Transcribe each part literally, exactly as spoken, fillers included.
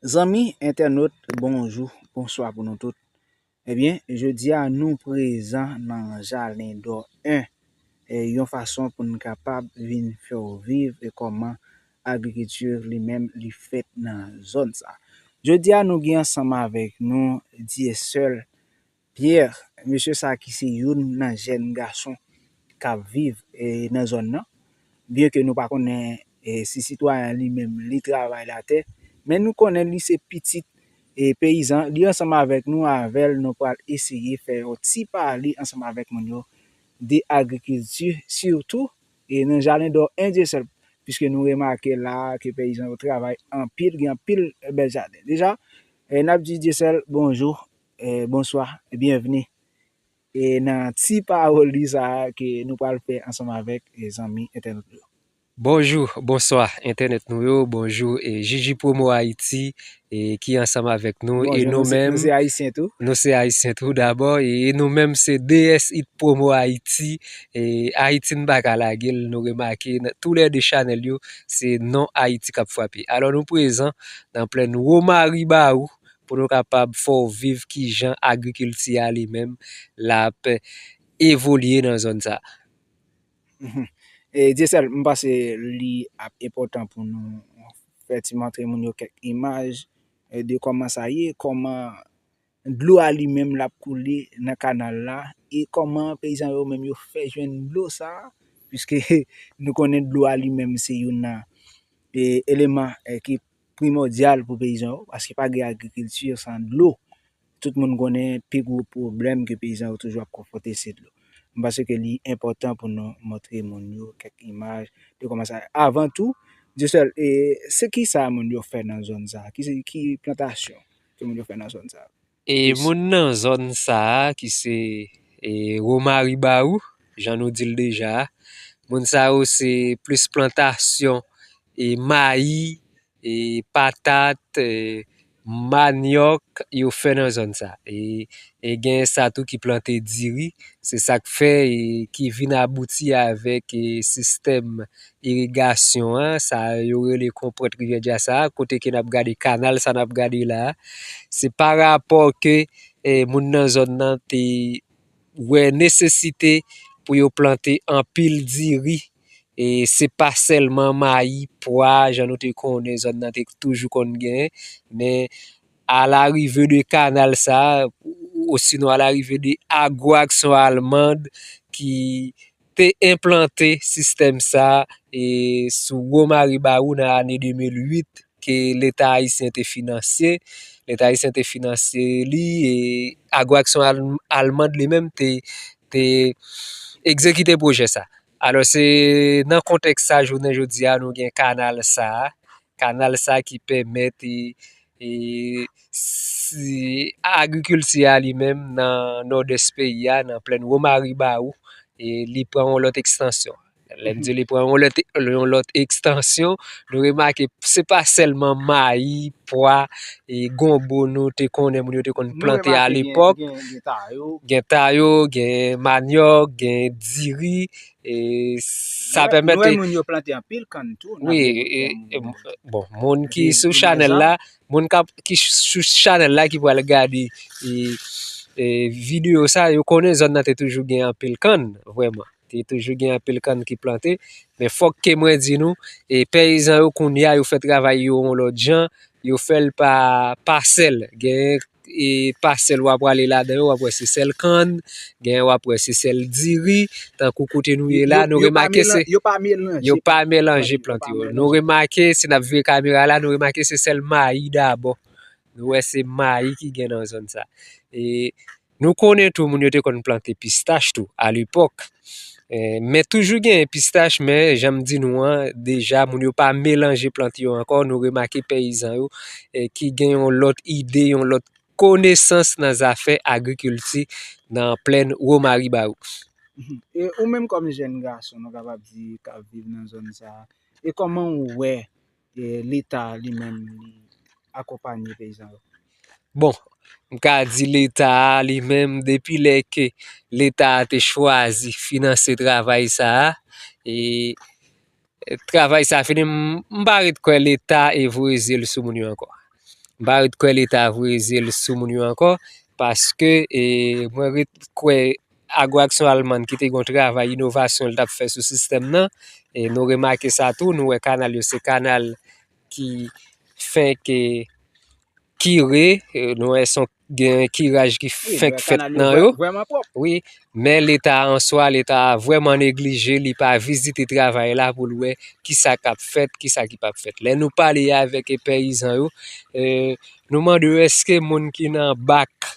Zanmi entènot, bonjou, bonswa pou nou tout. Ebyen, jodi a nou prezan nan Jalen Dò en, e, yon fason pou n kapab vin fè w viv e kòman agrikilti li menm li fèt nan zòn sa. Jodi a nou gen ansanm avèk nou Dieuseul Pierre, mesye sa ki se youn nan jèn gason k ap viv, e, nan zòn nan. Byen ke nou pa konnen, e, si sitwayen li menm li travay latè, men nou konnen li se pitit, e, peyizan. Li ansanm avèk nou, avè l, nou pral eseye fè yon ti pale ansanm avèk moun yo de agrikilti, sitou, e, nan Jalen Dò en Dieuseul, piske nou remake la ke peyizan yo travay anpil, gen anpil bèl jaden. Deja, e, n ap di Dieuseul bonjou, e, bonswa, e, byenveni. E nan ti pawòl li sa a ke nou pral fè ansanm avèk, e, zanmi entènot yo. Bonjou, bonswa, entènot nou yo, bonjou, e, Jiji Promo Haïti, e, ki ansanm avèk nou, e, bonjou, nou nou se, menm, nou se ayisyen tou? Nou se ayisyen tou dabò, e, e nou menm se D S I Promo Haïti, e, Ayiti n pa ka lage l, nou remake, nan, toulède chanèl yo, se non Ayiti k ap frape. Alò, nou prezan nan plèn Womari Bawou, pou nou kapab fè w viv kijan agrikilti a li menm l ap evolye nan zòn sa. Mhm. E, Dieuseul, m panse li ap enpòtan pou nou fè ti montre moun yo kèk imaj, e, de kòman sa ye, kòman dlo a li menm l ap koule nan kanal la, e kòman peyizan yo menm yo fè jwenn dlo sa, piske nou konnen dlo a li menm se youn nan, e, eleman, e, ki primòdyal pou peyizan yo, paske pa gen agrikilti san dlo. Tout moun konnen pi gwo pwoblèm ke peyizan yo toujou ap konfwonte se dlo. M panse ke li enpòtan pou nou montre moun yo kèk imaj de kòman sa. Avan tou, Dieuseul, e, se ki sa moun yo fè nan zòn sa? Ki se, ki plantasyon ke moun yo fè nan zòn sa? E plis moun nan zòn sa a, ki se, e, Womari Bawou, jan nou di l deja a, moun sa yo se plis plantasyon, e, mayi, e, patat, e, manyòk yo fè nan zòn sa. E, e gen sa tou ki plante diri, se sa k fè, e, ki vin abouti avèk, e, sistèm irigasyon an, sa yo rele konpwent Rivyè Dja sa a, kote ke n ap gade kanal sa n ap gade la a. Se pa rapò ke, e, moun nan zòn nan te wè nesesite pou yo plante anpil diri, e se pa sèlman mayi, pwa, jan nou te konnen zòn nan te toujou konn genyen, men a la rive de kanal sa, osinon a la rive de Agro Action Allemande ki te enplante sistèm sa, e sou Womari Bawou nan ane de mil uit, ke Leta ayisyen te finansye. Leta ayisyen te finansye li, e Agro Action Al-, Allemande li menm te, te egzekite pwojè sa. Alò, se nan kontèks sa, jounen jodi a, nou gen kanal sa, kanal sa ki pèmèt, e, e, si, agrikilti a li menm nan nòdès peyi a, nan plèn Womari Bawou, e li pran yon lòt ekstansyon. Lè m di li pran yon lòt, yon lòt ekstansyon, nou remake se pa sèlman mayi, pwa, e gonbo nou te konnen moun yo te konn plante a lepòk. Gen tayo, gen manyòk, gen diri, e sa pèmèt. Nou wè moun yo plante anpil kann tou. Wi, e, e, bon, moun ki sou chanèl la, moun k ap, ki sou chanèl la ki pral gade, e, e, videyo sa, yo konnen zòn nan te toujou gen anpil kann, vrèman. Te toujou gen anpil kann ki plante, men fòk ke mwen di nou, e, peyizan yo kounye a, yo fè travay yo yon lòt jan, yo fè l pa pasèl. Gen, e, pasèl w ap prale ladan yo, w ap wè se sèl kann, gen w ap wè se sèl diri, tankou kote nou ye la, nou remake se, yo pa melanje plant yo. Nou remake, si n ap vire kamera la, nou remake se sèl mayi dabò. Nou wè se mayi ki gen nan zòn sa. E, Nou konnen tou moun yo te konn plante pistach tou, alepòk. E, men toujou genyen pistach, men jan m di nou an, deja moun yo pa melanje plant yo ankò. Nou remake peyizan yo, e, ki gen yon lòt ide, yon lòt konesans nan zafè agrikilti nan plèn Womari Bawou. Mhm. E ou menm kòm jèn gason, nou kapab di, k ap viv nan zòn sa a, e kòman w wè e, Leta li menm li akonpanye peyizan yo? Bon, m ka di Leta a li menm, depi lè ke Leta a te chwazi finanse travay sa a, e, travay sa a fini, m, m pa ret kwè Leta e voye zye l sou moun yo ankò. M pa ret kwè Leta voye zye l sou moun yo ankò, paske, e, mwen ret kwè Agro Action Allemagne ki te gen yon travay inovasyon l t ap fè sou sistèm nan, e nou remake sa tou, nou wè kanal yo se kanal ki fenk, e, kire, e, nou wè se yon, gen kiraj ki fenk fèt nan yo. Wi, men Leta an swa, Leta a vrèman neglije, li pa vizite travay la pou l wè kisa k ap fèt, kisa ki p ap fèt. Lè nou pale avèk, e, peyizan yo, e, nou mande yo èske moun ki nan bak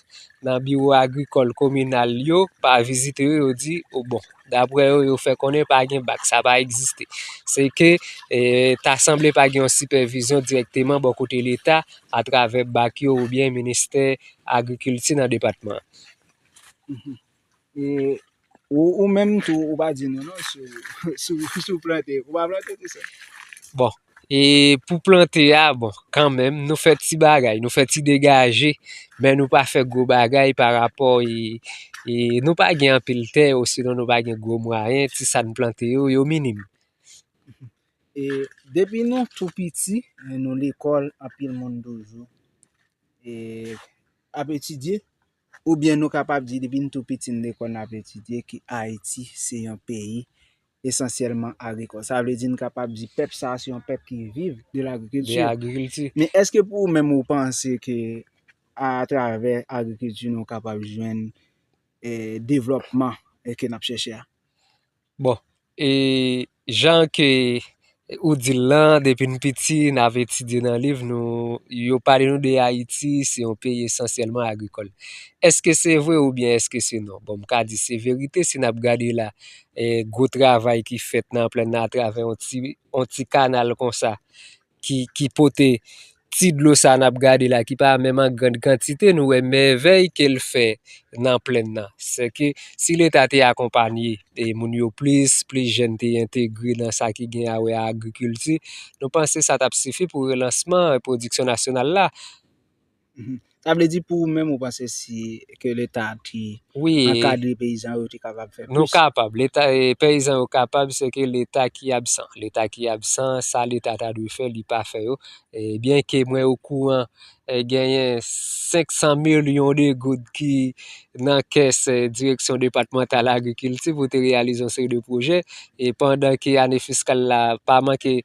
nan biwo agrikòl kominal yo pa vizite yo, yo di, o bon, daprè yo, yo fè konnen pa gen bak, sa pa egziste. Se ke, e, ta sanble pa gen yon sipèvizyon dirèkteman bò kote Leta atravè bak yo oubyen ministè agrikilti nan depatman an. Mhm. E ou, ou menm tou, ou pa di nou non, si w, si w, si w plante, ou pa plante tou sa? Bon, e pou plante a, bon, kanmenm, nou fè ti bagay, nou fè ti degaje, men nou pa fè gwo bagay pa rapò, e, e nou pa gen anpil tè, osinon nou pa gen gwo mwayen, ti sa n plante yo, yo minim. E depi nou tou piti, nou lekòl, anpil moun toujou, e, ap etidye, oubyen nou kapab di depi n tou piti n lekòl n ap etidye ke Ayiti se yon peyi esansyèlman agrikòl. Sa vle di n kapab di pèp sa a se yon pèp ki viv de lagrikilti. De lagrikilti. Men èske pou ou menm ou panse ke atravè agrikilti nou kapab jwenn, e, devlòpman, e, ke n ap chèche a? Bon, e jan ke ou di l lan, depi n piti, n ap etidye nan liv, nou, yo pale nou de Ayiti, se yon peyi esansyèlman agrikòl. Èske se vre oubyen èske se non? Bon, m ka di se verite si n ap gade la, e, gwo travay ki fèt nan plèn nan atravè yon ti, yon ti kanal konsa ki, ki pote ti dlo sa n ap gade la, ki pa menm an grann kantite, nou wè mèvèy ke l fè nan plèn nan. Sèke si Leta te akonpanye, e, moun yo plis, plis jèn te entegre nan sa ki gen a wè a agrikilti, nou panse sa t ap sifi pou relansman, e, pwodiksyon nasyonal la. Mhm. Sa vle di pou ou menm ou panse si ke Leta te Wi, e, ankadre peyizan yo, te kapab fè plis? Nou kapab. Leta, e, peyizan yo kapab, se ke Leta ki absan. Leta ki absan, sa Leta ta dwe fè, li pa fè yo. E, byen ke mwen okouran, e, genyen senk san milyon de goud ki nan kès, e, direksyon depatmantal agrikilti pou te reyalize yon seri de pwojè. E pandan ke ane fiskal la pa manke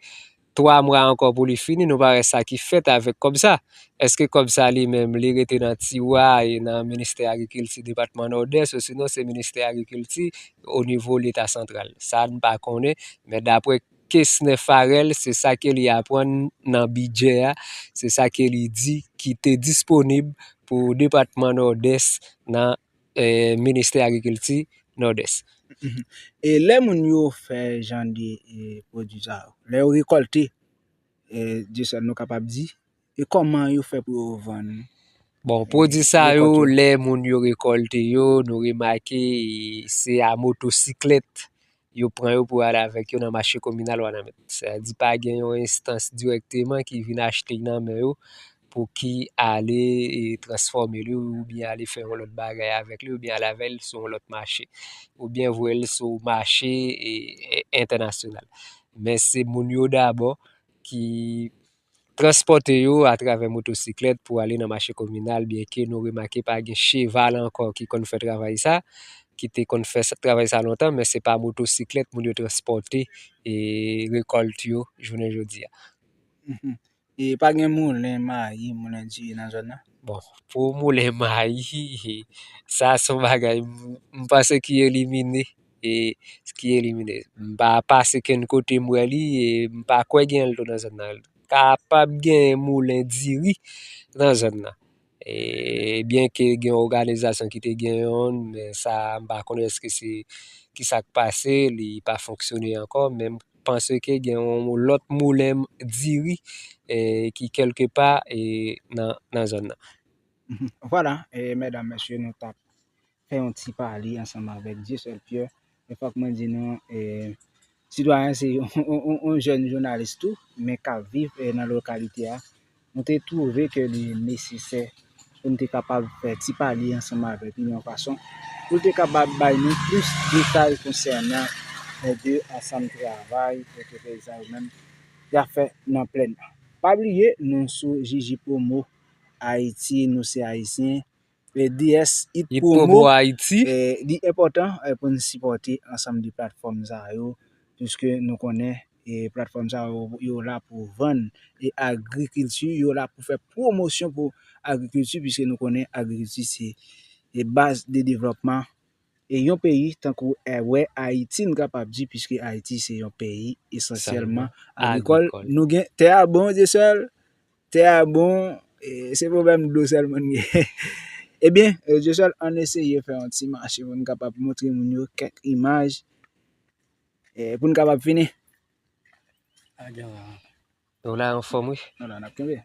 twa mwa ankò pou li fini, nou pa wè sa ki fèt avèk kòb sa. Èske kòb sa li menm, li rete nan tiwa e nan ministè agrikilti depatman Nòdès, osinon se ministè agrikilti o nivo Leta santral? Sa n pa konnen, men daprè Kesner Farel, se sa ke li aprann nan bidjè a, se sa ke li di ki te disponib pou depatman Nòdès nan, e, ministè agrikilti Nòdès. Mhm. E lè moun yo fè jan de, e, pwodui sa yo, lè yo rekòlte, e, Dieuseul nou kapab di, e kòman yo fè pou yo vann, bon, e, pwodui sa yo, rekòt yo? Lè moun yo rekòlte yo, nou remake, e, se a motosiklèt yo pran yo pou ale avèk yo nan mache kominal Wanament. Sa di pa gen yon enstans dirèkteman ki vin achte nan men yo pou ki ale, e, transfòme li oubyen ale fè yon lòt bagay avèk li oubyen ale avè l sou yon lòt mache oubyen voye l sou mache, e, e, entènasyonal. Men se moun yo dabò ki transpòte yo atravè motosiklèt pou ale nan mache kominal, byenke nou remake pa gen cheval ankò ki konn fè travay sa, ki te konn fè sa, travay sa lontan, men se pa motosiklèt moun yo transpòte, e, rekòlt yo jounen jodi a. Mhm. E pa gen moulen mayi, moulen diri nan zòn nan? Bon, pou moulen mayi, sa se yon bagay m, m panse ki elimine, e, ki elimine. M pa pase kenn kote m wè li, e m pa kwè gen l tou nan zòn nan. Kapab gen moulen diri nan zòn nan. E, byenke gen yon òganizasyon ki te gen youn, men sa, m pa konnen èske se kisa k pase, li pa fonksyone ankò, men m panse ke gen yon lòt moulen diri, e, ki kèlkepa, e, nan, nan zòn nan. Mhm. Vwala, e, medam, mesye, nou t ap fè yon ti pale ansanm avèk Dieuseul Pierre. E fòk mwen di nou, e, sitwayen se yon, yon, yon, yon jèn jounalis tou, men k ap viv, e, nan lokalite a. Nou te twouve ke li nesesè pou n te kapab fè ti pale ansanm avèk li yon fason pou l te kapab bay nou plis detay konsènan, e, de ansanm travay ke peyizan yo menm y ap fè nan plèn nan. Pa bliye, nou sou Jiji Promo Ayiti, nou se Ayisyen. E D S It It Promo, Promo Ayiti. eh, li enpòtan eh, pou n sipòte ansanm de platfòm sa yo, piske nou konnen eh, platfòm sa yo, yo la pou vann e agrikilti, yo la pou fè pwomosyon pou agrikilti, piske nou konnen agrikilti se e baz de devlòpman e yon peyi tankou eh, wè Ayiti, n kapab di, piske Ayiti se yon peyi esansyèlman Esansyèlman agrikòl. agrikòl. Nou gen tè a bon, Dieuseul, tè a bon, eh, se pwoblèm dlo sèlman n gen. Ebyen, eh, Dieuseul, ann eseye fè yon ti mache pou n kapab montre moun yo kèk imaj eh, pou n kapab fini. Nou la anfòm, wi. Non, non, n ap kenbe.